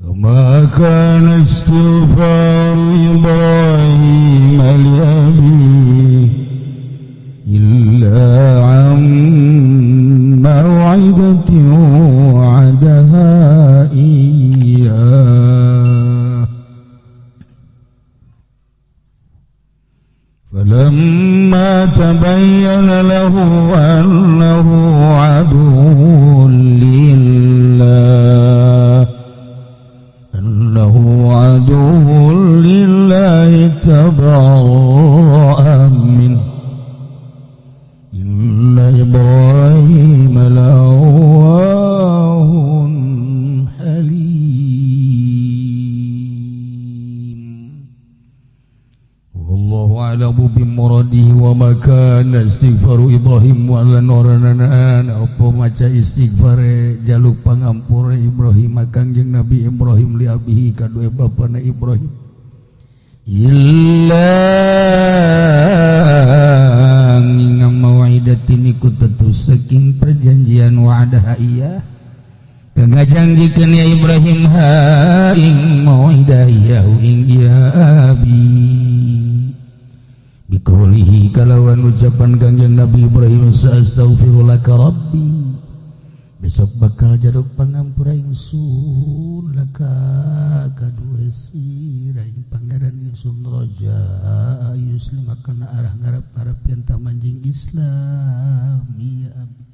وما كان استغفار إبراهيم لأبيه إلا عن موعدة وعدها إياه فلما تبين له أنه عدو لله أنه عدو لله تبرأ منه إن إبراهيم لأواه حليم والله أعلم بمراده وما كان استغفار إبراهيم ولا noranana apa maca istighfare jaluk pangampura Ibrahim Kangjeng Nabi Ibrahim li abihi kadue bapana Ibrahim illa ngingam mau'idatin iku tetu saking perjanjian wa'adaha iya kangajangikeun ya Ibrahim ha ing mau'idah iya ing ya abi biqaulihi kalawan ucapan Kangjeng Nabi Ibrahim astaghfirulaka rabbi besok bakal jaluk pangampura ingsun laka kadue sira ing pangeran ingsun raja yuslim kana arah ngarep-ngarep yen ta manjing Islam ya abi.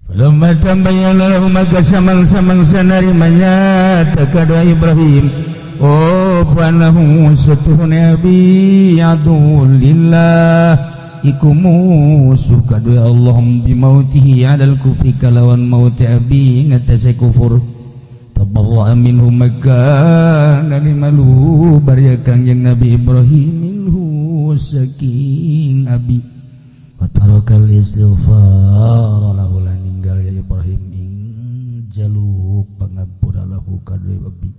Falamma tabayyana lahu maka samang-samangsa narimanya takada Ibrahim oh fanahu satuhun abi adu lillah iku musuh kadue Allah bimautihi alal kufri kalawan maut abi ngatasi kufur tabarra'a minhu maka nani malu barya Kangjeng Nabi Ibrahim minhu saking abi wa tarakal istighfar lahu lan ninggal ya Ibrahim ing jaluk pangampura lahu kadue abi.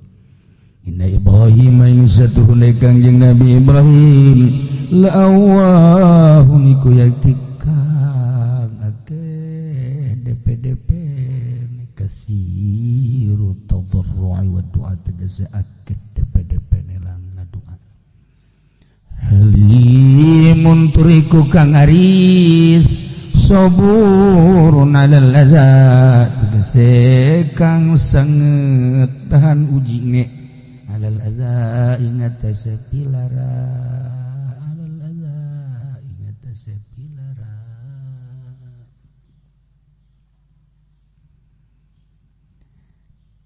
Inna Ibrahim ing satuhune Kangjeng Nabi Ibrahim la'awahun iku yakti kang akeh DPDP kasiru tadarru'i wa du'a tegese akeh DPDP lan ngadua halimun turiku kang aris saburun alal adza tegese kang sanget tahan ujine alal adza ingat sepilara alal adza ingat sepilara.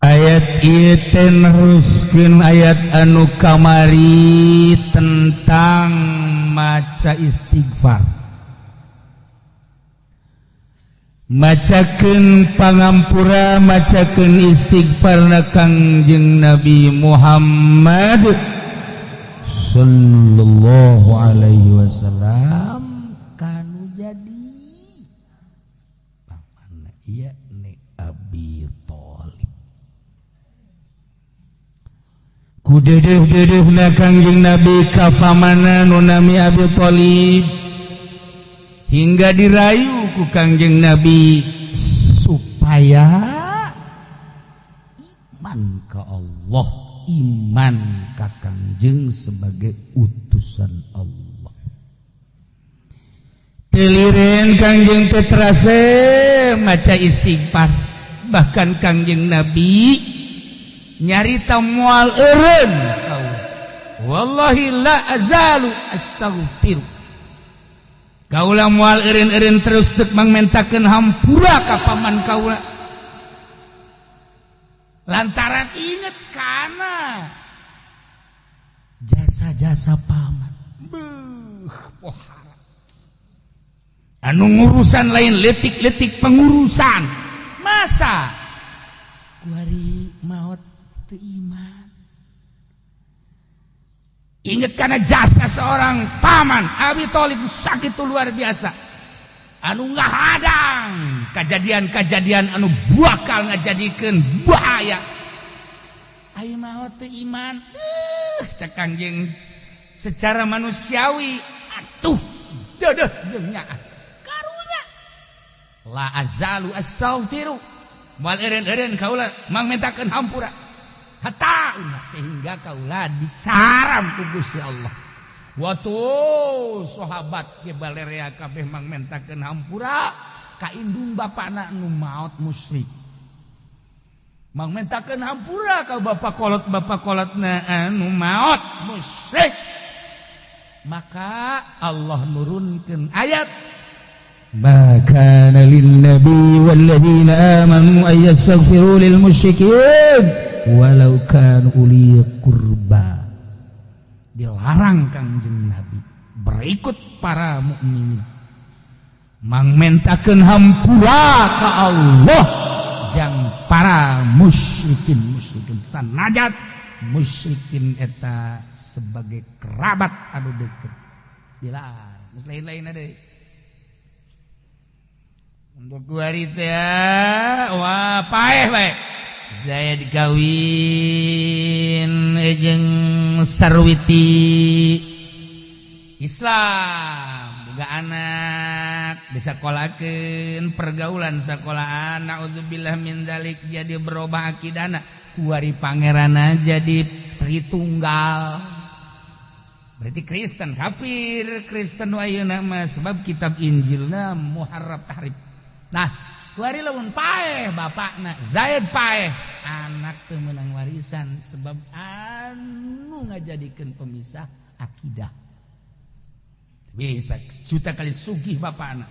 Ayat ieu teh neruskeun ayat anu kamari tentang maca istighfar, macakeun pangampura, macakeun istighfarna Kangjeng Nabi Muhammad sallallahu alaihi wasallam kanu jadi paman ieu ne Abi Thalib. Ku dedeh-dedehna Kangjeng Nabi ka pamana nu nami Abi Thalib hingga dirayu ku Kangjeng Nabi supaya iman ke Allah, iman ka Kangjeng sebagai utusan Allah. Teliren Kangjeng teh terase maca istighfar, bahkan Kangjeng Nabi nyarita moal eureun wallahi la azalu astaghfir. Kaula moal eureun-eureun terus deuk mangmentakeun hampura ka paman kaula lantaran inget kana jasa-jasa paman. Beuh pohara anu ngurusan lain letik-letik pengurusan masa kuari maot teu iman. Ingat karena jasa seorang paman Abi Thalib sakit luar biasa anu ngahadang kejadian-kejadian anu bakal ngajadikeun bahaya. Ayo maot teu iman, cek Kangjeng secara manusiawi atuh dedeh jeung nyaah karunya la azalu astaghfiru Moal eureun-eureun kaula mangmentakeun hampura. Hatta sehingga kaula dicaram ku Gusti Allah. Waktu sahabat ge balerea kabeh mangmentakeun hampura ka indung bapana nu maot musyrik. Mangmentakeun hampura ka bapak kolot-bapak kolotna anu maot musyrik. Maka Allah nurunkeun ayat ما كان للنبي والذين آمنوا أن يستغفروا للمشركين ولو كانوا أولي قربى. Dilarang Kangjeng Nabi berikut para mukminin mangmentakeun hampura ka Allah jang para musyrikin musyrikin sanajat musyrikin eta sebagai kerabat anu deket dilarang. Geus lain-lain ada untuk kuari teh wah paeh bae saya dikawin jeung sarwiti Islam boga anak disekolakeun pergaulan sekolahan naudzubillah min dzalik jadi berubah akidana kuari pangeranna jadi Tritunggal berarti Kristen kafir Kristen ayeuna mah sebab kitab Injilna muharraf tahrif. Nah kuari lamun paeh bapakna Zaid paeh anak teu meunang warisan sebab anu ngajadikeun pemisah akidah. Bisa juta kali sugih bapakna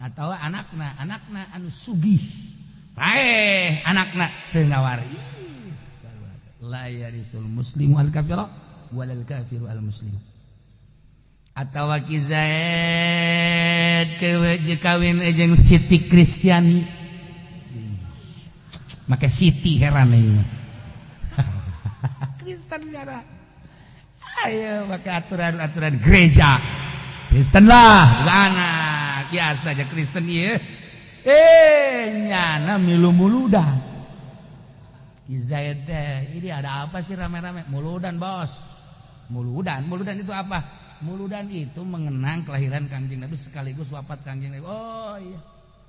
atau anakna anakna anu sugih paeh anakna teu ngawaris. La yarisul muslimu al kafira walal kafiru al muslim. Atawa Ki Zaid kawin jeung Siti Kristiani make Siti heran ieu Kristen nyara ayo make aturan-aturan gereja Kristen lah anak biasa aja Kristen ieu nyana milu muludan. Ki Zaid teh ini ada apa sih rame-rame muludan bos. Muludan, muludan itu apa? Muludan itu mengenang kelahiran Kangjeng Nabi sekaligus wafat Kangjeng Nabi. Oh iya,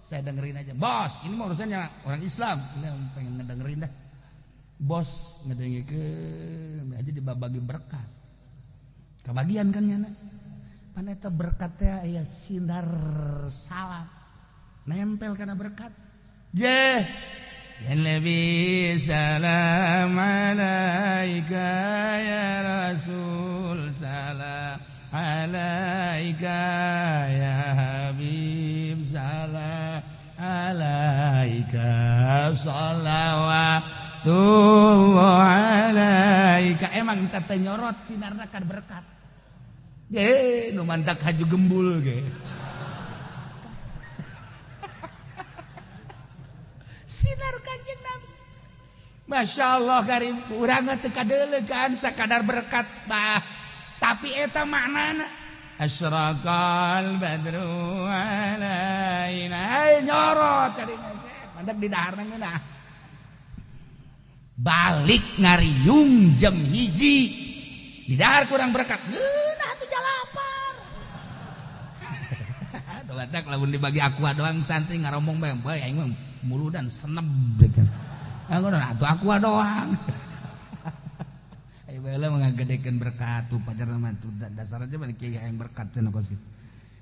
saya dengerin aja. Bos, ini mau urusannya orang Islam. Ini pengen ngedengerin dah. Bos ngedengerin aja dibagi berkat. Kebagian kan nyana. Paneta berkatnya ya sinar salam. Nempel karena berkat. Je. Ya Nabi salam alaika ya Rasul salam alaika ya Habib salam alaika salawatullah alaika. Emang teh nyorot sinarna kan berkat. Ge nu mantak haju gembul ge. Sinar Kanjeng Nabi. Masya Allah karim urang mah teu kadeulegan sakadar berkat bah. Tapi eta maknana asyraqal badru alaina. Ay nyorot karim mantak di daharna ngeunah. Balik ngariung jam 1 di dahar kurang berkat. Ngeunah atuh jalapar. Batak lamun dibagi aqua doang santri ngaromong bae bae aing mah muludan seneb kan. Ngono atuh aqua doang. Ayo bae lah ngagedekeun berkat tuh pajar mah tuh dasar aja mah kiai aing berkat cenah kos kitu.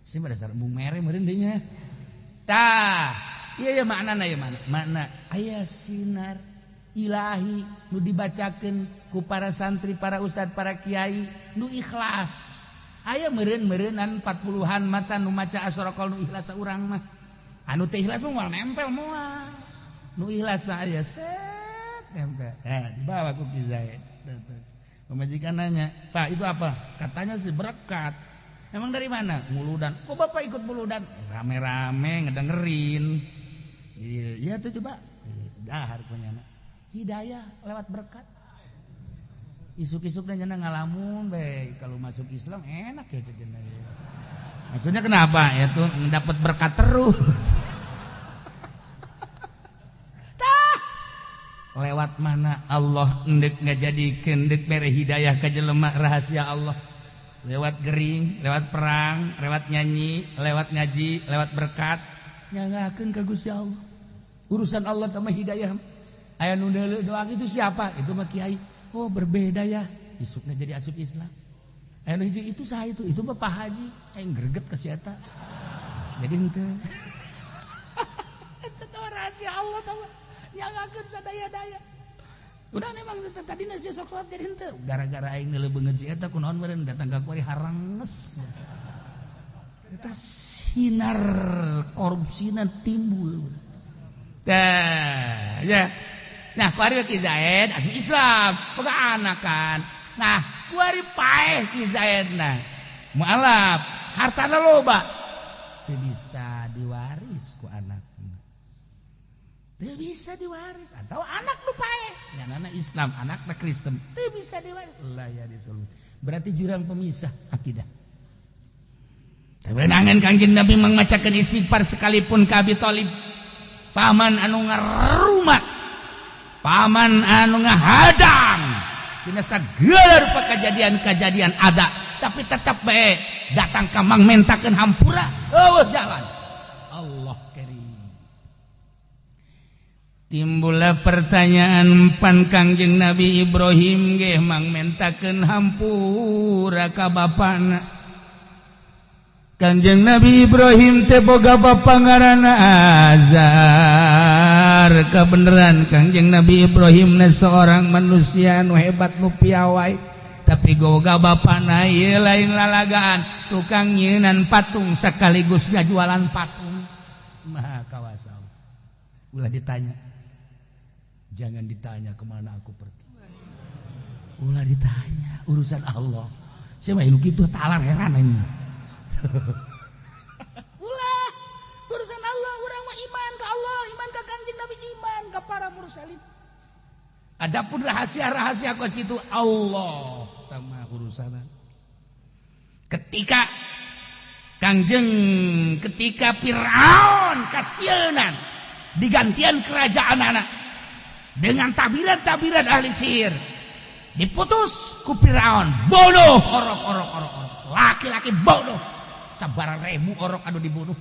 Sih mah dasar embung mere meureun deui nya. Tah, ieu ya maknana ieu mana? Makna aya sinar ilahi nu dibacakeun ku para santri, para ustad, para kiai nu ikhlas. Aya meureun-meureunan 40-an mata nu maca asyraqal nu ikhlas saurang mah. Anu teu ikhlas mah moal nempel moal. Nu ikhlas mah aya set nempel. Dibawa ku Ki Zaid. Pemajikan nanya, "Pak, itu apa?" Katanya sih berkat. Emang dari mana? Muludan. Kok Bapak ikut muludan? Rame-rame ngedengerin. Iya tuh coba. Dahar punya anak. Hidayah lewat berkat. Isuk-isuk dan jana ngalamun bae kalau masuk Islam enak ya cenah. Maksudnya kenapa? Ya tuh dapat berkat terus. Tah. Lewat mana Allah endek ngajadikeun endek mere hidayah ka jelema rahasia Allah. Lewat gering, lewat perang, lewat nyanyi, lewat ngaji, lewat berkat, nyangakeun ka Gusti Allah. Urusan Allah sama hidayah. Aya nu neuleuh doang itu siapa? Itu mah kiai. Oh berbeda ya. Isukna jadi asup Islam. Aya nu hiji itu saha itu? Itu mah Pak Haji. Aing greget ka si eta. Jadi henteu. Eta teh rahasia Allah tah. Nyangakeun sadaya-daya. Udah memang tadi nasi sok salat jadi henteu. Gara-gara aing neuleuh beungeut si eta kunaon meureun datang ka kuari haranges. Eta sinar korupsina timbul. Tah, ya. Nah, kuari Ki Zaid asup Islam, boga anak kan. Nah, kuari paeh Ki Zaid nah. Mualaf, hartana loba. Teu bisa diwaris ku anakna. Teu bisa diwaris atau anak nu paeh. Nyanana Islam, anakna Kristen, teu bisa diwaris. Lah ya disuruh. Berarti jurang pemisah akidah. Tebenangan Kangjeng Nabi mangmacakeun istighfar sekalipun ka Abi Thalib. Paman anu ngarumat, paman anu ngahadang dina sagala rupa kejadian-kejadian ada, tapi tetap bae datang ka mang mentakeun hampura, eueuh jalan. Allah karim. Timbullah pertanyaan pan Kangjeng Nabi Ibrahim ge mang mentakeun hampura ka bapana. Kangjeng Nabi Ibrahim teh boga bapa ngaranna Azar. Kebenaran Kangjeng Nabi Ibrahim na seorang manusia nu hebat nu piawai, tapi boga bapana ieu lain lalagaan, tukang nyieunan patung sekaligus ngajualan patung. Maha kawasa. Ulah ditanya. Jangan ditanya kemana aku pergi. Ulah ditanya urusan Allah. Saya mah kitu talar heran aing. Ulah urusan Allah, urang mah iman ke Allah, iman ke Kangjeng Nabi, iman ke para mursalin. Adapun rahasia-rahasia kos kitu Allah tama urusan. Ketika Kangjeng, ketika Firaun kasieunan digantian kerajaan anak dengan tabiran-tabiran ahli sihir, diputus ku Firaun, bunuh orok-orok orok-orok, laki-laki bunuh, sabaraha ribu orok anu dibunuh.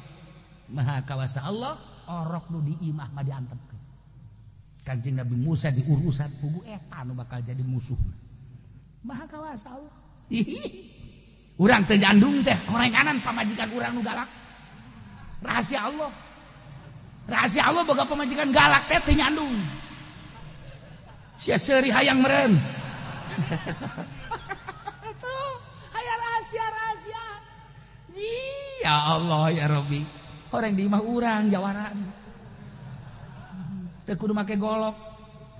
Maha kawasa Allah, orok nu di imah mah diantepkeun. Kanjeng Nabi Musa diurusan pugu eta nu bakal jadi musuh. Maha kawasa Allah. Urang teu nyandung teh horenganan pamajikan urang nu galak. Rahasia Allah. Rahasia Allah boga pamajikan galak teh teu nyandung. Sia seuri hayang meureun. Tuh, aya rahasia-rahasia. Ya Allah ya Rabbi. Orang di imah urang jawaraan. Teu kudu make golok.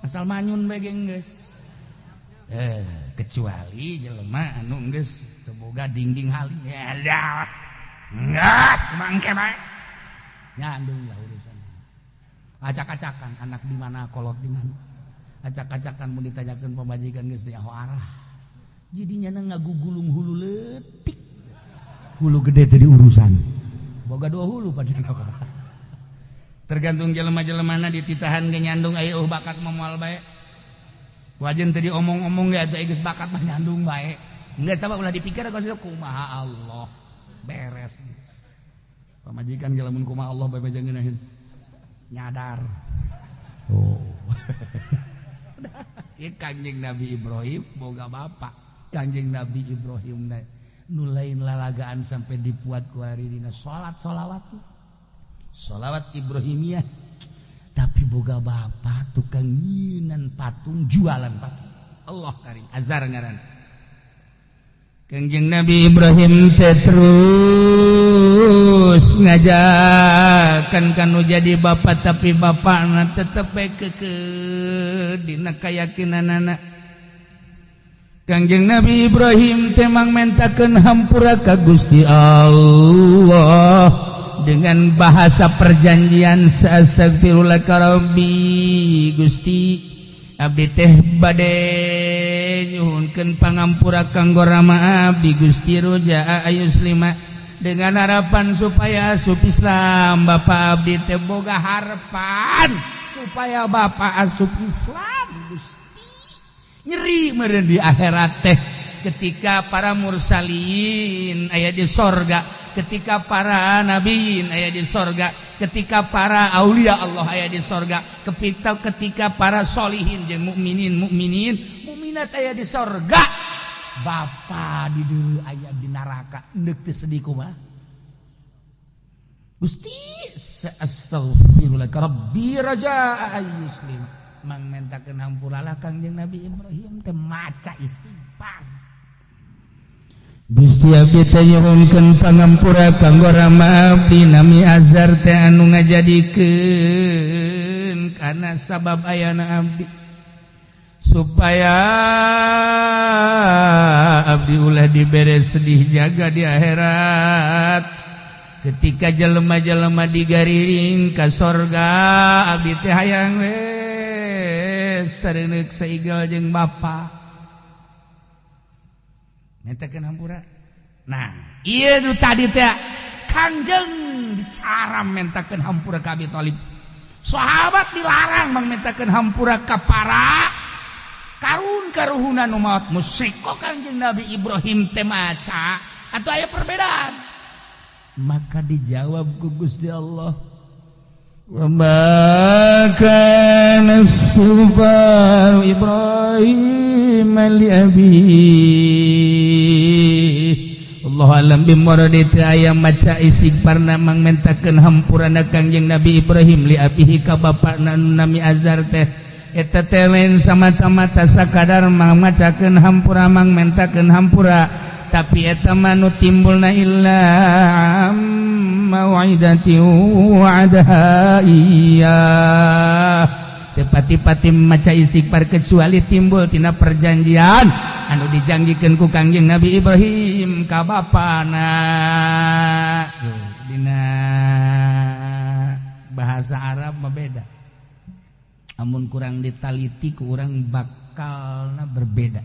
Asal manyun bae geus. Kecuali jelema anu geus teu boga dinding haling. Ya dah. Geus mangke bae. Nyandung lah urusan. Acak-acakan anak di mana kolot di mana. Acak-acakan mun ditanyakeun pamajikan geus teu arah. Jadi nyana ngagugulung hulu leutik. Hulu gede teh diurusan. Boga dua hulu padahal. Tergantung jelema-jelemana dititahan ge nyandung aya eueuh bakat mah moal bae. Wajen teu diomong-omong ge atuh geus bakat mah nyandung bae. Geus tah ulah dipikir kos kumaha Allah. Beres. Pamajikan ge lamun kumaha Allah bae bae ngeunaheun. Nyadar. Oh. Ieu Kangjeng Nabi Ibrahim boga bapa. Kangjeng Nabi Ibrahim na nu lain lalagaan sampai dipuat ku hari dina salat solawat. Solawat Ibrahimiyah. Tapi boga bapa tukang nyieunan patung, jualan patung. Allah karim Azar ngaran. Kangjeng Nabi Ibrahim teh terus ngajakan kanu jadi bapa, tapi bapana tetep bae keukeuh dina kayakinanana. Kangjeng Nabi Ibrahim teh mang mentakeun hampura ka Gusti Allah dengan bahasa perjanjian astagfirullah ka Rabbi, Gusti abdi teh bade nyuhunkeun pangampura kanggo rama abdi Gusti roja ayuslima, dengan harapan supaya asup Islam. Bapak abdi teh boga harapan supaya bapak asup Islam Gusti. Nyeri meureun di akhirat teh ketika para mursalin aya di sorga, ketika para nabiin aya di sorga, ketika para aulia Allah aya di sorga, ketika para solihin jeung mukminin mukminin mukminat aya di sorga, bapa di dulu aya di neraka, neuk teu sedih kumaha? Gusti, astaghfirullah rabbi raja yuslim, mang mentakeun hampura lah. Kangjeng Nabi Ibrahim teh maca istighfar, "Gusti, abdi teh nyuhunkeun pangampura kanggo rama abdi, nami Azar teh, anu ngajadikeun kana sabab ayana abdi, supaya abdi ulah dibere sedih jaga di akhirat ketika jelema-jelema digariring ka sorga. Abdi teh hayang we sareungeuk saigel jeung bapa." Mentakeun hampura. Nah, ieu nu tadi teh Kangjeng dicaram mentakeun hampura ka Abi Thalib. Sahabat dilarang mentakeun hampura ka para karun karuhunan nu maot musyrik. Kok Kangjeng Nabi Ibrahim teh maca atau aya perbedaan? Maka dijawab ku Gusti Allah, "Wa ma kana istighfar Ibrahim li abi." Allah alam bimuradi. Teu aya maca istighfarna, mang mentakeun hampurana Kangjeng Nabi Ibrahim li abihi ka bapakna nami Azar teh. Eta teh lain samata-mata sakadar mang macakeun hampura, mang mentakeun hampura, tapi eta mah nu timbulna illa mau'idati wa'adaha iyyah. Teu pati-pati maca istighfar kecuali timbul tina perjanjian anu dijanjikeun ku Kangjeng Nabi Ibrahim ka bapana. Dina bahasa Arab mah beda, amun kurang ditaliti ku urang bakalna berbeda.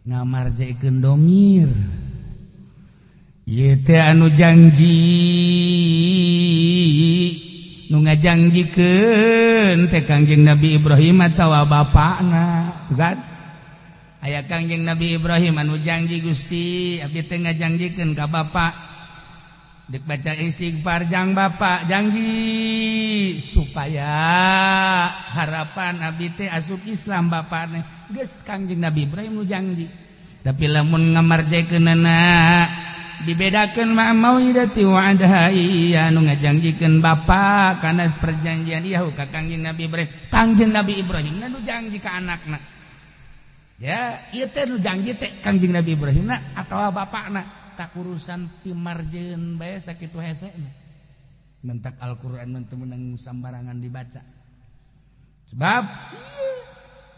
Ngamarjekeun domir ieu teh anu janji, nu ngajanjikeun teh Kangjeng Nabi Ibrahim atawa bapakna. Tuh kan aya Kangjeng Nabi Ibrahim anu janji, "Gusti, abdi teh ngajanjikeun ka bapak dek baca istighfar jang bapak, janji supaya harapan abdi teh asup Islam bapakna." Geus Kangjeng Nabi Ibrahim nu janji, tapi lamun ngamarjekeunana dibedakeun ma mauidati wa'adaha iya, nu ngajanjikeun bapak karena perjanjian ieu ka Kangjeng Nabi Ibrahim. Kangjeng Nabi Ibrahim nu janji ka anakna ya, ieu teh nu janji teh Kangjeng Nabi Ibrahim na atawa bapakna? Tak urusan pimarjeun bae sakitu hese. Mentak Al-Qur'an mun teu meunang sambarangan dibaca, sebab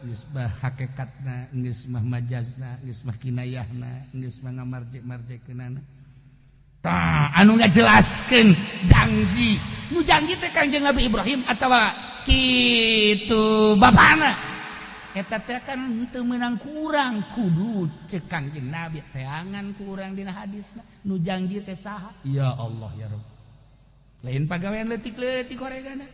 geus mah hakikatna, geus mah majazna, geus mah kinayahna, geus mah ngamarjek-marjekeunana. Tah, anu ngajelaskeun janji, nu janji teh Kangjeng Nabi Ibrahim atawa kitu bapana, eta teh kan teu meunang kurang, kudu cek Kangjeng Nabi teangan kurang dina hadisna nu janji teh saha. Ya Allah ya Rabb, lain pagawean leutik-leutik koregana.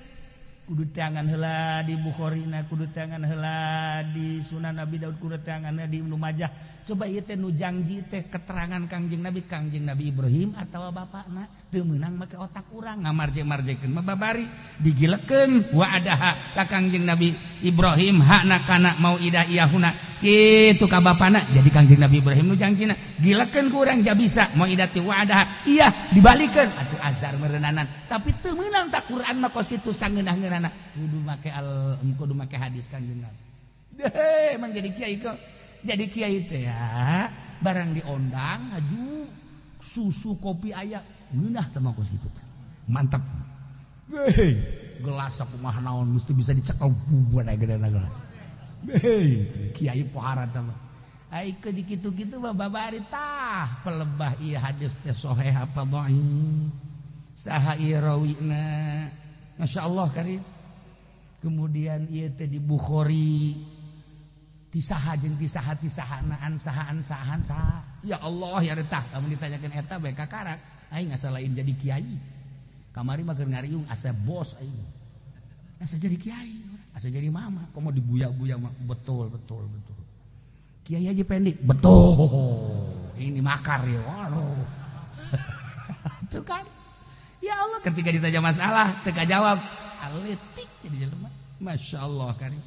Kudu teangan heula di Bukhari na, kudu teangan heula di Sunan Abi Daud, kudu teangan heula di Ibnu Majah. Coba ieu teh nu janji teh keterangan Kangjeng Nabi, Kangjeng Nabi Ibrahim atawa bapakna? Teu meunang make otak urang ngamarje-marjekeun mah. Babari digilekeun wa'adaha ka Kangjeng Nabi Ibrahim, hakna kana mauidah iyahuna kitu ka bapana. Jadi Kangjeng Nabi Ibrahim nu janjina, gilekeun ku urang ja bisa mauidati wa'adaha iya dibalikeun atuh Azar meureunanan, tapi teu meunang. Tak Quran mah kos kitu sangeunah-ngeunahna, kudu make al kudu make hadis Kangjeng Nabi. Deh, emang jadi kiai kok. Jadi kiai teh ya, barang diondang haju susu kopi aya, ngeunah teh mah kos kitu teh. Mantap. Hei, gelas kumaha naon mesti bisa dicekel bubuan aya gedena gelas. Hei, kiai pohara teh mah. Ai ke di kitu-kitu mah babari tah pelebah ieu hadis teh sahih apa dhaif. Saha ieu rawina. Masya Allah karim. Kemudian ieu teh di Bukhari tisaha jeung tisaha tisahana, an saha an saha an saha. Ya Allah ya retah, lamun ditanyakeun eta bae kakarak aing asa lain jadi kiai. Kamari mah keur ngariung asa bos aing. Asa jadi kiai, asa jadi mama, komo dibuya-buya mah betul betul betul. Kiai aja pendek, betul. Ini makar ya. Waduh. Tuh kan. Ya Allah, ketika ditanya masalah teu jawab, aletik jadi jelema. Masya Allah karim.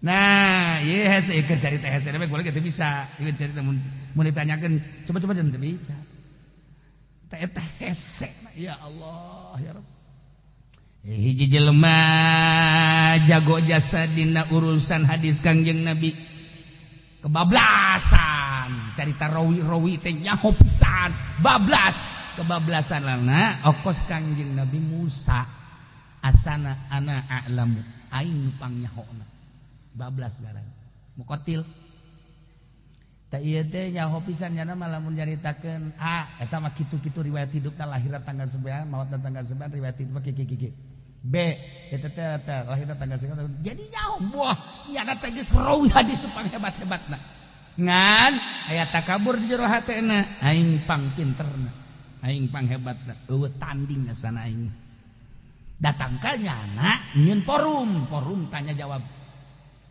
Nah, ieu hese keur carita hese we boleh teu bisa. Ieu carita mun mun ditanyakeun coba-coba teu bisa. Teh eta hese. Ya Allah, ya Rabb. Hiji jelema jago jasa dina urusan hadis Kangjeng Nabi. Kebablasan carita rawi-rawi teh nyaho pisan, bablas kebablasan lana okos Kangjeng Nabi Musa asana ana a'lamu aing nu pangnyahoona bablas ngaran muqatil tah ieu teh nyaho pisan nyana mah lamun nyaritakeun a eta mah kitu-kitu riwayat hidupna lahirna tanggal sebean maotna tanggal sebean riwayat hidup mah kieu B eta teh eta lahirna tanggal sebean jadi nyaho buah nyana teh geus rawi hadis pang hebat-hebatna ngan aya takabur di jero hatena aing pang pinterna aing pang hebatna eueuh tanding asana aing datang ka nyana nyieun forum forum tanya jawab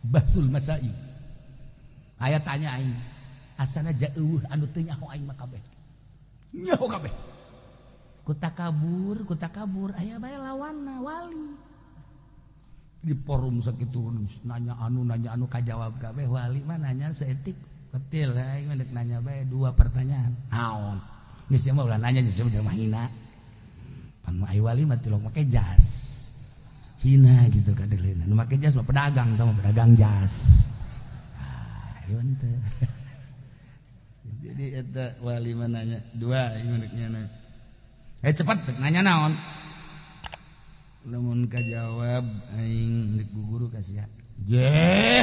bahsul masail aya tanya aing asana jauh anu teu nyaho aing mah kabeh nyaho kabeh ku takabur aya bae lawanna wali di forum sakitu nanya anu kajawab kabeh wali mah nanya saeutik ketil aing mah deuk nanya bae dua pertanyaan naon geus mah ulah nanya geus mah jelema hina pan ai wali mah tilok make jas hina gitu kadelena nu make jas mah pedagang tah mah pedagang jas ah ieu teh jadi eta wali mah nanya dua aing mah deuk nanya cepat nanya naon lamun kajawab aing deuk guru ka sia je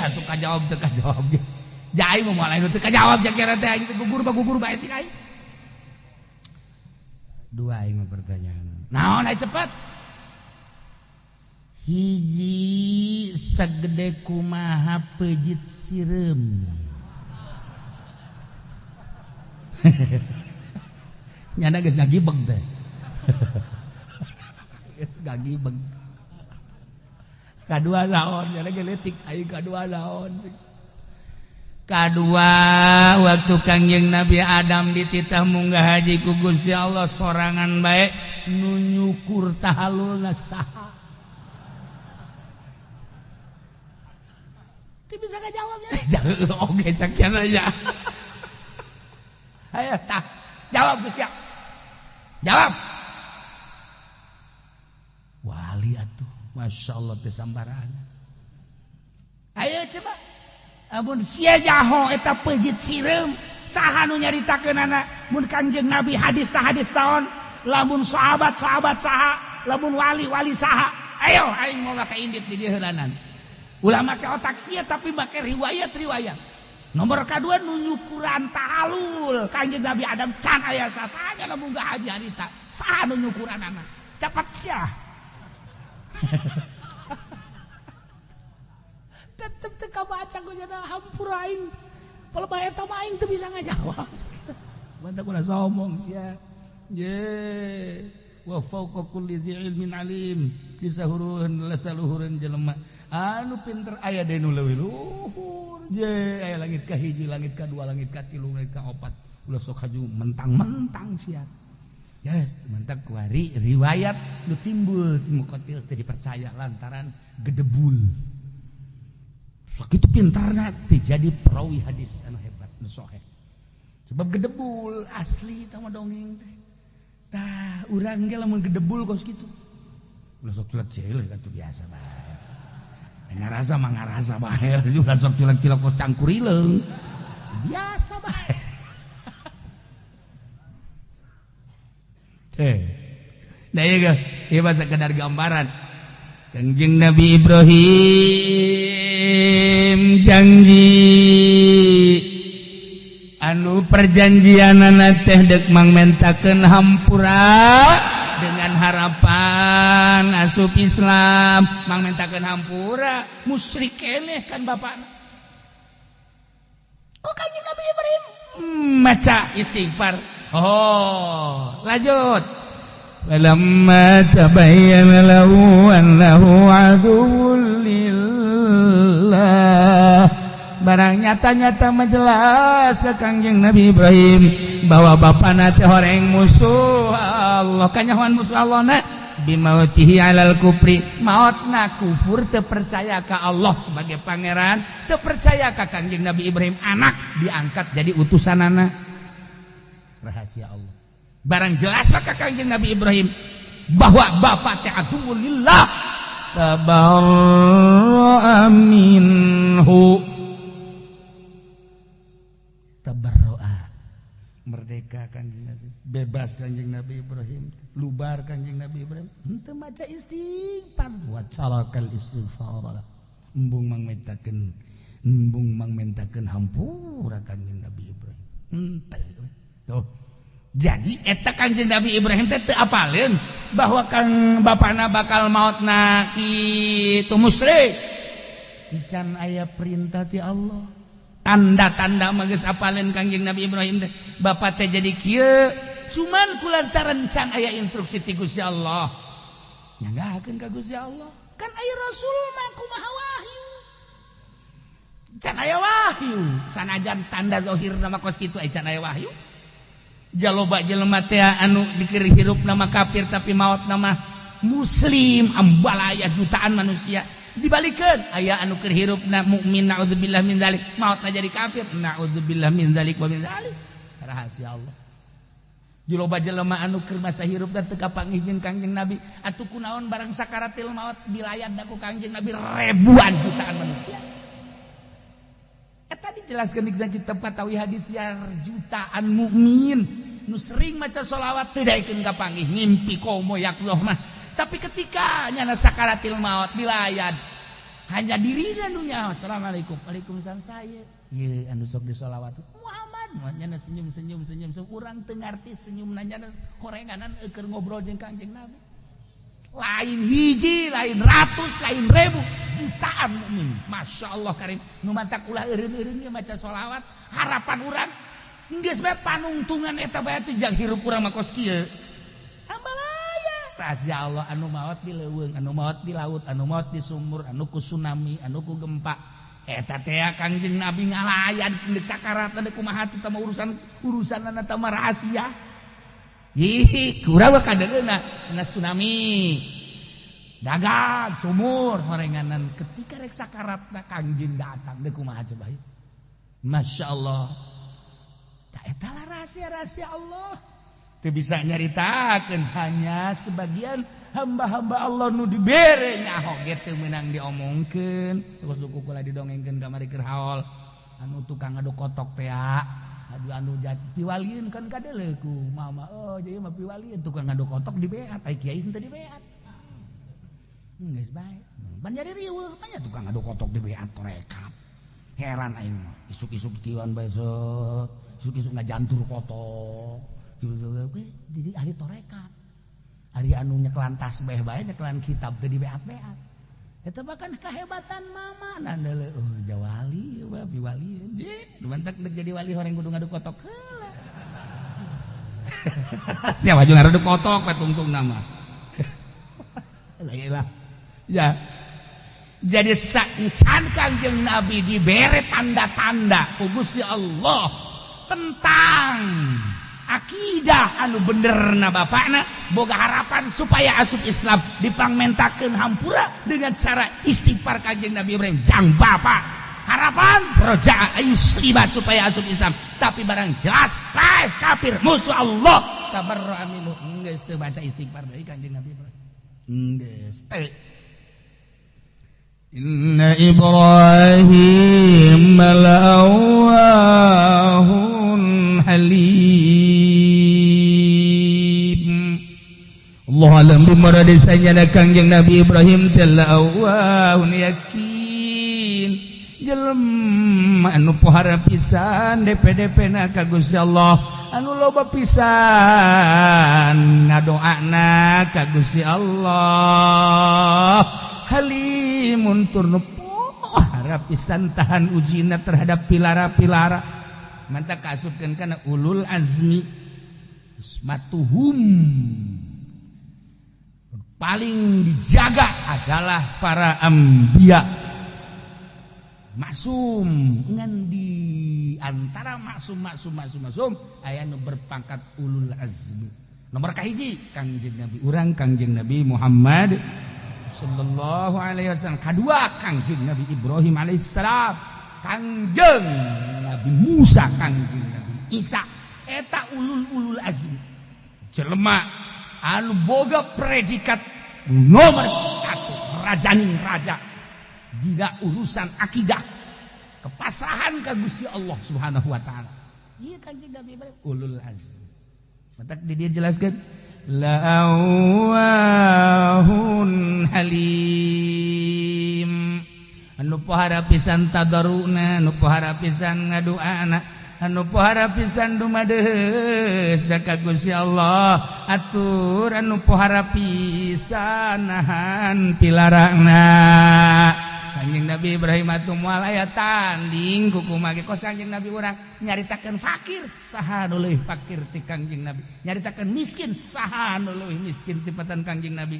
atuh kajawab teu kajawab ge ja aing mah moal lain teu kajawab ja kira teh aing teh gugur mah gugur bae sih aing dua aing mah pertanyaan naon aing cepat hiji sagede kumaha peujit sireum nyana geus ngagibeg teh geus ngagibeg kadua naon nyana ge leutik aing kadua naon kadua waktu Kangjeng Nabi Adam dititah munggah haji ku Gusti Allah sorangan bae nu nyukur tahalulna saha teu bisa ngajawab nya oge sakian aja ayo tah jawab geus siap jawab wali atuh Masya Allah teh sambarangan ayo coba amun sia jaho eta peujit sireum saha nu nyaritakeunana mun Kangjeng Nabi hadis ta hadis taon lamun sahabat sahabat saha lamun wali wali saha ayo aing moal ka indit di dieu heulanan ulah make otak sia tapi make riwayat riwayat nomor kadua nu nyukuran tahalul Kangjeng Nabi Adam can aya sasanya lamun munggah haji harita saha nu nyukuranana cepat sia tetep teu kabaca ku jana hampura aing palebah eta mah aing teu bisa ngajawab mantap ulah sombong sia ye wa fawqa kulli dzi ilmin alim disahuruheun lasaluhureun jelema anu pinter aya deui nu leuwih luhur ye aya langit ka hiji langit ka dua langit ka tilu langit ka opat ulah sok haju mentang-mentang sia yes mentak kuari riwayat nu timbul ti muqatil teu dipercaya lantaran gedebul sakitu pintarna teu jadi perawi hadis anu hebat nu sahih sebab gedebul asli tah mah dongeng teh tah urang ge lamun gedebul kos kitu ulah sok cilek-cilek atuh biasa bae ngarasa mah ngarasa bae ulah sok cilek-cilek kos cangkurileung biasa bae teh nah ieu ge ieu mah sakedar gambaran Kangjeng Nabi Ibrahim janji anu perjanjianana teh deuk mangmentakeun hampura dengan harapan asup Islam mangmentakeun hampura musyrik keneh kan bapakna kok Kangjeng Nabi Ibrahim maca istighfar oh lanjut falamma tabayyana lahu annahu aduwwun lillah Barang nyata-nyata majelas ke Kangjeng Nabi Ibrahim bahwa bapana teh horeng musuh Allah. Kanyahoan musuh Allah na bimautihi alal kufri, mautna kufur, teu percaya ka Allah sebagai pangeran, teu percaya ka Kangjeng Nabi Ibrahim anak diangkat jadi utusanana. Rahasia Allah. Barang jelas maka Kangjeng Nabi Ibrahim bahwa bapak teh aduwwul lillah, tabarra'a minhu, tabarra'a, merdeka Kangjeng Nabi, bebas Kangjeng Nabi Ibrahim, lubar Kangjeng Nabi Ibrahim, henteu maca istighfar wa tarakal istighfar, embung mangmentakeun hampura Kangjeng Nabi Ibrahim henteu. Tuh, jadi eta Kangjeng Nabi Ibrahim teh teu apaleun bahwa kang bapana bakal mautna kitu musyrik. Can aya perintah ti Allah. Tanda-tanda mah geus apaleun Kangjeng Nabi Ibrahim teh. Bapak teh jadi kieu cuman kulantaran can aya instruksi ti Gusti Allah. Nyanggakeun ka Gusti Allah. Kan aya Rasul mah kumaha wahyu. Can aya wahyu. Sanajan tanda zahir nama kos kitu aya, can aya wahyu. Jaloba jelema teh anu dikir hirup nama kafir tapi maut nama muslim, ambalaya jutaan manusia. Dibalikeun, aya anu keur hirupna mukmin, naudzubillah min dzalik, mautna jadi kafir, naudzubillah min dzalik wa min dzalik. Rahasia Allah. Jaloba jelema anu keur masa hirup dan teu kapanggih jeung Kangjeng Nabi, atuh kunaon barang sakaratil maut dilayat ku Kangjeng Nabi ribuan jutaan manusia. Eta dijelaskan di kitab Fatawi hadis ya, jutaan mukmin nu sering maca sholawat teu daekeun kapanggih ngimpi komo yakzoh mah. Tapi ketika nyana sakaratil maut dilayat, hanya dirina nu nyaho, "Assalamualaikum." "Waalaikumsalam." "Saya ieu anu sok disolawat Muhammad." Nyana senyum senyum senyum, urang teu ngarti senyum, nyana horenganan keur ngobrol jeung Kangjeng Nabi. Lain hiji, lain ratus, lain ribu, jutaan mukmin, Masya Allah karim, nu mantak ulah eureun-eureun ge maca sholawat. Harapan urang geus bae panungtungan eta bae teh jang hirup urang mah kos kieu. Ambalaya rahasia Allah. Anu maot di leuweung, anu maot di laut, anu maot di sumur, anu ku tsunami, anu ku gempa, eta teh Kangjeng Nabi ngalayan deuk sakarat deuk kumaha teh mah urusan urusanna teh mah rahasia. Ih, kurang mah kadeuna na tsunami, dagang sumur horenganan ketika rek sakaratna Kangjeng datang deuk kumaha coba. Masya Allah. Tak eta lah rahasia-rahasia Allah. Teu bisa nyaritakeun, hanya sebagian hamba-hamba Allah nu dibere nyaho ge teu meunang diomongkeun. Terus ku kula didongengkeun kamari keur haol, anu tukang ngaduk kotok teh, aduh, anu jat piwalieun kan kadeuleu ku mama, oh jadi mah piwalieun tukang ngaduk kotok dibeat, ai kiai henteu dibeat. Geus bae pan jadi riweuh banyak tukang ngaduk kotok dibeat torekat. Heran aing mah, isuk-isuk kieuan bae set, isuk-isuk ngajantur kotok jadi ahli torekat. Ari anu nyekelan tasbih bae, nyekelan kitab teu dibeat-beat. Eta bahkan kehebatan mama nah deuleu, oh jawali mah piwalieun. Ji, mantak deuk jadi wali horeng kudu ngaduk kotok heula. Siapa juga ngaduk kotok we tungtung nama. Lah ya. Jadi saencan Kangjeng Nabi dibere tanda-tanda ku Gusti Allah tentang akidah anu bener na bapakna boga harapan supaya asup Islam, dipangmentakeun hampura dengan cara istighfar Kanjeng Nabi Ibrahim jang bapak, harapan roja ayuslima supaya asup Islam. Tapi barang jelas bae kafir musuh Allah, tabarra minhu, geus teu baca istighfar deui Kanjeng Nabi Ibrahim, geus teu. Inna Ibrahim la'awwahun halim. Allah alam bimuradi sanyana Kangjeng Nabi Ibrahim teh la'awwahun, yakin jelema anu pohara pisan DPDP na ka Gusti Allah, anu loba pisan ngadoana ka Gusti Allah, halimun tur nu pohara pisan tahan ujina terhadap pilara-pilara. Mantap kaasupkeun kana ulul azmi, ismatuhum, paling dijaga adalah para anbiya. Maksum ngan di antara maksum maksum maksum maksum aya nu berpangkat ulul azmi. Nomor kahiji Kangjeng Nabi urang Kangjeng Nabi Muhammad sallallahu alaihi wasallam. Kadua Kangjeng Nabi Ibrahim alaihissalam, Kangjeng Nabi Musa, Kangjeng Nabi Isa. Eta ulul azmi. Jelema anu boga predikat nomor 1 rajaning raja dina urusan akidah, kepasrahan ka Gusti Allah Subhanahu wa taala. Ieu Kangjeng Nabi Ibrahim ulul azmi. Matak di dia jelaskan la'awahun halim anu pohara pisan tadaruna, anu pohara pisan ngaduana, anu pohara pisan dumadeus da ka Gusti Allah, atur anu pohara pisan nahan pilarangna. Kanjeng Nabi Ibrahim atuh moal aya tanding kukumaha ge kos Kanjeng Nabi urang nyaritakeun fakir saha nu leuwih fakir ti Kangjeng Nabi, nyaritakeun miskin saha nu leuwih miskin tibatan Kangjeng Nabi.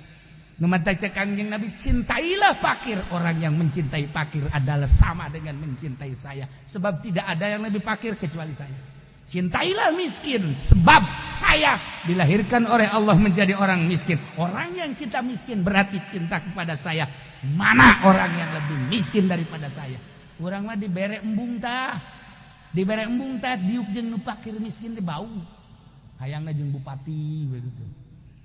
Nu matak cek Kangjeng Nabi, cintailah fakir, orang yang mencintai fakir adalah sama dengan mencintai saya, sebab tidak ada yang lebih fakir kecuali saya. Cintailah miskin, sebab saya dilahirkan oleh Allah menjadi orang miskin. Orang yang cinta miskin berarti cinta kepada saya. Mana orang yang lebih miskin daripada saya? Urang mah dibere embung tah. Dibere embung tah diuk jeung nu fakir miskin teh bau. Hayangna jeung bupati begitu.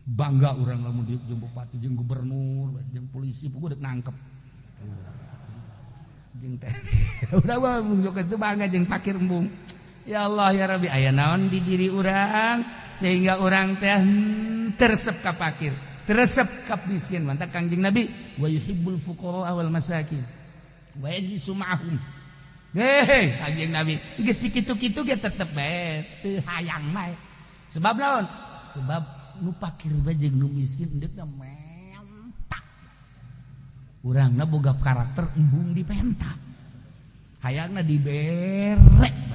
Bangga urang lamun diuk jeung bupati, jeung gubernur, jeung polisi puguh dek nangkep. Jeung teh. Urang mah itu bangga jeung fakir embung. Ya Allah ya Rabbi, aya naon di diri urang sehingga urang teh teresep ka fakir, teresep ka miskin. Mantap Kangjeng Nabi wa yuhibbul fuqara wal masakin wa yajlisu ma'ahum. Heh, Kangjeng Nabi geus dikitu-kitu ge tetep bae teu hayang bae. Sebab naon? Sebab nu fakir bae jeung nu miskin endeukna menta. Urangna boga karakter embung dipenta. Hayangna dibere bae.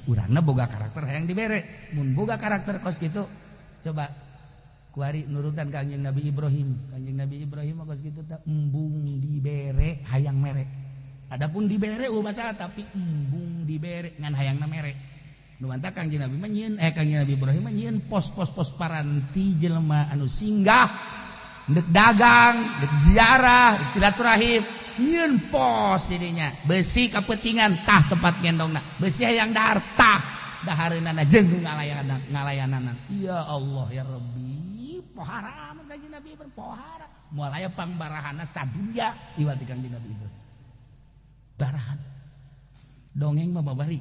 Urangna boga karakter hayang dibere. Mun boga karakter kos kitu, coba kuari nurutan Kangjeng Nabi Ibrahim. Kangjeng Nabi Ibrahim mah kos kitu teh embung dibere hayang mere. Adapun dibere eueuh masalah, tapi embung dibere ngan hayangna mere. Nu mantap Kangjeng Nabi mah nyieun Kangjeng Nabi Ibrahim mah nyieun pos-pos-pos paranti jelema anu singgah ndek dagang, ndek ziarah, ndek silaturahim. Nyieun pos didinya, besi kapetingan tah tempat gendongna, besi hayang dahar tah dahareunana jeung ngalayanan. Ya Allah ya Rabbi, pohara mun Kangjeng Nabi Ibrahim pohara. Moal aya pangbarahana sadunya iwal ti Kangjeng Nabi Ibrahim. Barahan. Dongeng mah babari.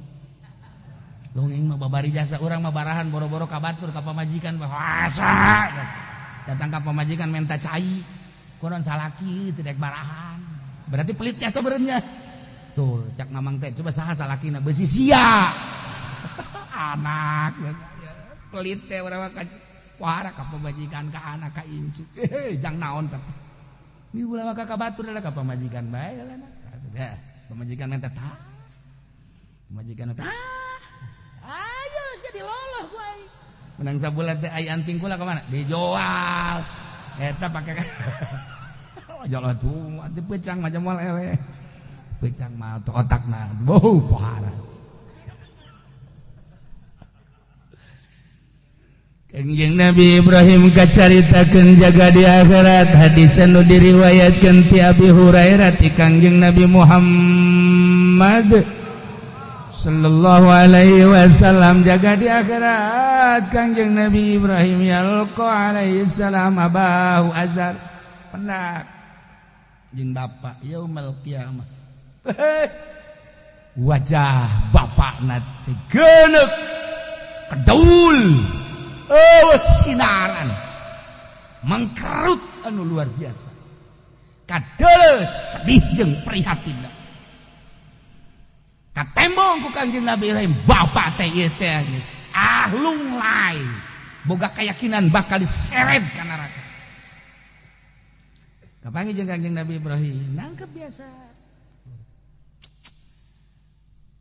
Dongeng mah babari jasa urang mah barahan boro-boro ka batur ka pamajikan mah asa. Datang ka pamajikan menta cai. Konon salaki teu dek barahan. Berarti pelit ya sebenarnya. Tuh, cak mamang teh coba saha salakina beusi sia. Anak pelit teh urang mah pohara ka pamajikan ka anak ka incu. Jang naon teh. Ni ulah mah ka batur lah ka pamajikan bae lah. Dah, pamajikan menta tah. Pamajikan tah. Ayo sia diloloh ku aing. Menang sabulan teh ai anting kula ka mana? Dijual. Eta pake jalan tuh, anti pecang macam mal ele, pecang mah otakna, bau pohara. Kangjeng Nabi Ibrahim kacaritakeun jaga di akhirat, hadis anu diriwayatkeun ti Abi Hurairah ti Kangjeng Nabi Muhammad sallallahu alaihi wasallam jaga di akhirat. Kangjeng Nabi Ibrahim yalqa alaihi salam abahu azar pendak jeung bapak yaumal qiyamah. Wajah bapakna teh geuneuk kedaul eueuh sinaran mangkerut anu luar biasa, kadeuleu sedih jeung prihatinna. Katembong ku Kangjeng Nabi Ibrahim bapak teh ieu teh geus ahlung lain boga keyakinan bakal diseret ka neraka. Kapanggih jeung Kangjeng Nabi Ibrahim nangkep biasa.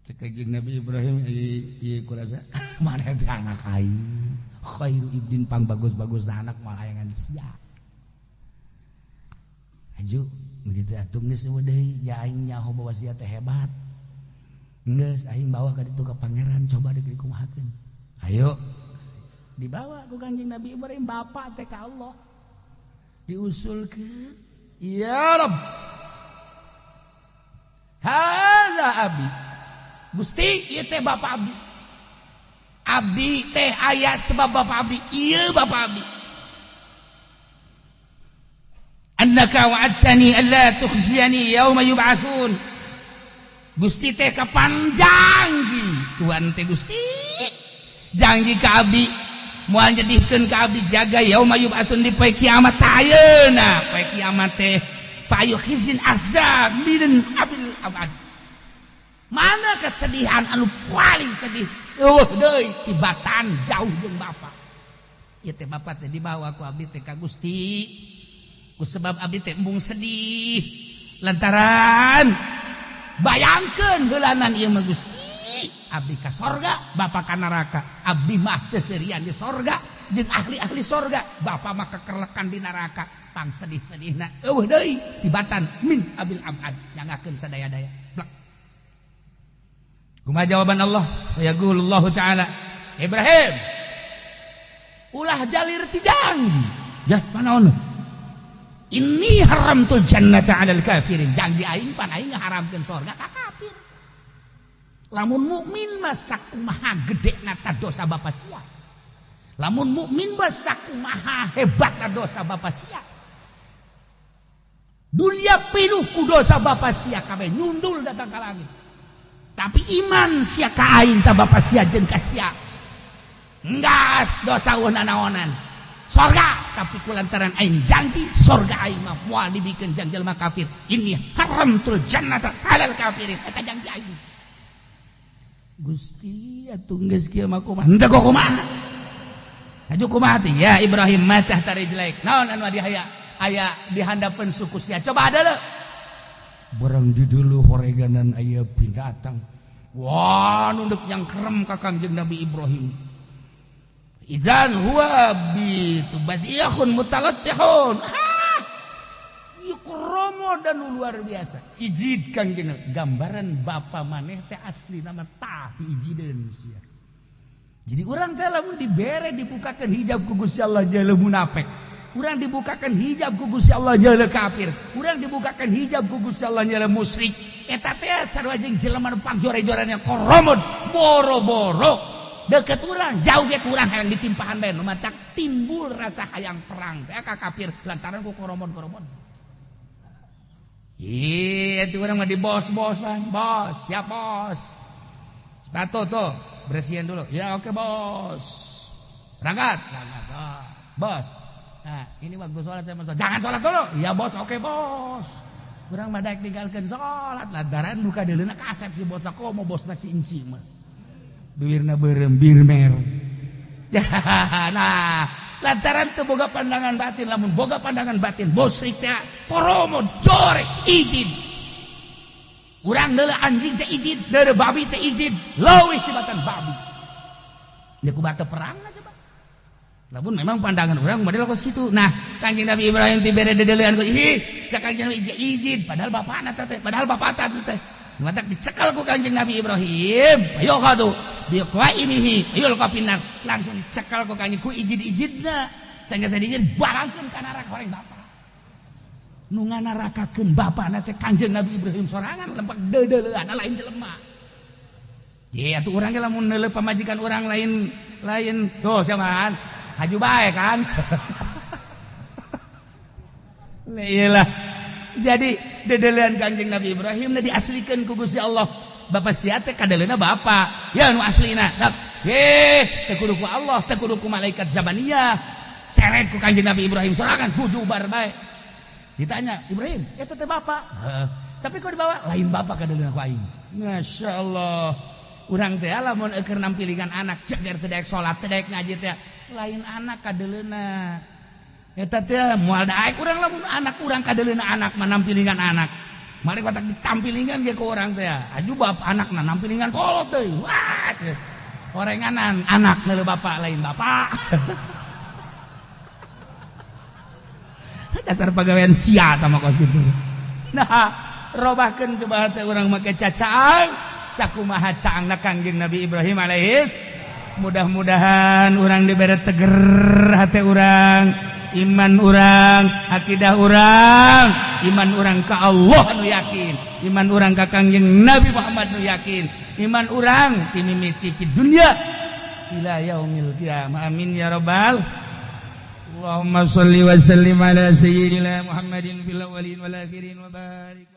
Cek Kangjeng Nabi Ibrahim ieu kurasa mana teh anak aing khairu ibnin pang bagus-bagus anak malayangan sia. Aju Begitu atuh geus deui ya aing nyaho bahwa sia teh hebat. Geus aing bawa ka ditu ka pangeran coba deui dikumahakeun. Ayo. Dibawa ku Kanjeng Nabi Ibrahim bapak teh ka Allah. Diusulkeun, ya Rabb. Haza abi. Gusti ieu teh bapak abdi. Abdi teh aya sebab bapak abdi, ieu bapak abdi. Annaka wa'adtani alla tukhziyani yauma yub'atsun. Gusti teh kapan janji Tuhan teh Gusti janji ka abdi moal nyedihkeun ka abdi jaga yauma yub'atsun di poe kiamat ayeuna poe kiamat teh payu khizin azab min abil abad. Mana kesedihan anu paling sedih eueuh deui tibatan jauh jeung bapa. Ieu teh bapa teh dibawa ku abdi teh ka Gusti. Ku sebab abdi teh embung sedih lantaran bayangkeun heulanan ieu mah Gusti. Abdi ka sorga, bapa ka neraka. Abdi mah seserian di sorga jeung ahli-ahli sorga, bapa mah kekerlekan di neraka. Pang sedih-sedihna eueuh deui tibatan min abil abad nyangakeun sadaya-daya. Blek. Kumaha jawaban Allah? Yaqulullahu ta'ala, Ibrahim, ulah jalir ti janji. Ya, panaon? Inni haramtul jannata 'alal kafirin. Janji aing pan aing ngaharamkeun sorga ka kafir. Lamun mukmin mah sakumaha gedena ta dosa bapa sia. Lamun mukmin mah sakumaha hebatna dosa bapa sia. Dunia pinuh ku dosa bapa sia kabeh nyundul datang ka langit. Tapi iman sia ka aing ta bapa sia jeung ka sia. Enggas dosa eueuh nanaonan. Sorga tapi kulantaran aing janji sorga aing mah moal dibikeun jang jelema kafir. Inni haramtul jannata 'alal kafirin. Eta janji aing. Gusti atuh geus kieu mah kumaha? Henteu kok kumaha? Aju kumaha teh? Ya Ibrahim matah tarijlaik. Naon anu adi aya? Aya di handapeun suku sia. Coba ada leuh. Barang di dulu horeganan aya binatang. Wah, nunduk yang kerem ka Kangjeng Nabi Ibrahim. Idzan huwa bi tubadiyahun mutalattihun. Ieu koromo dan luar biasa. Ijid Kangjeng gambaran bapa maneh teh asli nama tah ijideun sia. Jadi urang teh lamun dibere dibukakeun hijab ku Gusti Allah jeuleuh munafik. Urang dibukakeun hijab ku Gusti Allah jeuleuh kafir. Urang dibukakeun hijab ku Gusti Allah jeuleuh musyrik. Eta teh sarua jeung jelema nu pangjore-jorean koromod boro-boro. Deket urang, jauh ge kurang hayang ditimpahan bae nu matak timbul rasa hayang perang teh ka kafir lantaran ku koromod-koromod. Ih, itu urang mah di bos-bosan, bos, siap bos. Sepatu tuh, bersihin dulu. Ya oke bos. Berangkat, berangkat. Oh, bos. Nah, ini waktu sholat saya mau sholat. Jangan sholat dulu. Iya bos, oke bos. Urang mah daek ninggalkeun sholat lantaran duka deuleuna kasep si bosna komo bosna si inci mah. Bibirna beureum birmer. Nah, lantaran teu boga pandangan batin, lamun boga pandangan batin musyrik teh koromo jorek izin. Urang deuleu anjing teh izin, deuleu babi teh izin, leuwih tibatan babi. Deuk kumaha teu perang lah coba. Lamun memang pandangan urang model kos kitu. Nah, Kanjeng Nabi Ibrahim teh bere dedeulean ku ih, cak Kanjeng Nabi izin, padahal bapana teh, padahal bapak teh. Matak dicekal ku Kanjeng Nabi Ibrahim. Ayo kadu biqaimihi yulqa finnar. Langsung dicekal ku Kanjeng ku izin-izinna. Sanggeus izin barangkeun ka neraka horeng bapa. Nu nganarakakeun bapana teh Kanjeng Nabi Ibrahim sorangan lempak deudeulean lain jelema. Ye atuh urang ge lamun neuleuh pamajikan urang lain lain tuh siapa kan? Haju bae kan. Iyalah. Jadi dedelean Kanjeng Nabi Ibrahim na diaslikan ku Gusti Allah. Bapak sia teh kadeleuna bapa. Ya nu aslina. Heh, teu kudu ku Allah, teu kudu ku malaikat zabaniyah. Seret ku Kanjeng Nabi Ibrahim sorangan bujubar bae. Ditanya, "Ibrahim, eta teh bapa?" Heeh. Tapi kok dibawa? Lain bapa kadeleuna ku aing. Masya Allah. Urang teh lamun eueuh nampilingan anak ceger teu daek salat, teu daek ngaji teh. Lain anak kadeleuna. Eta teh moal daek urang lamun anak urang kadeleuna anak mah nampilingan anak. Mari batak ditampilingan ge ku urang teh. Aju bap anakna nampilingan kolot deui. Wah. Orenganan anak neuleuh bapak lain bapak. Dasar pagawean sia sama kos kitu. Nah, robahkeun coba hate urang make cacaang sakumaha caangna Kangjeng Nabi Ibrahim alaihis. Mudah-mudahan urang diberi teger hati urang, iman urang, akidah urang, iman urang ke Allah nu yakin, iman urang ka Kangjeng Nabi Muhammad nu yakin, iman urang timimiti di dunia ila yaumil qiyamah. Amin ya rabbal. Allahumma shalli wa sallim ala sayyidina Muhammadin fil awwalin wal akhirin wa barik.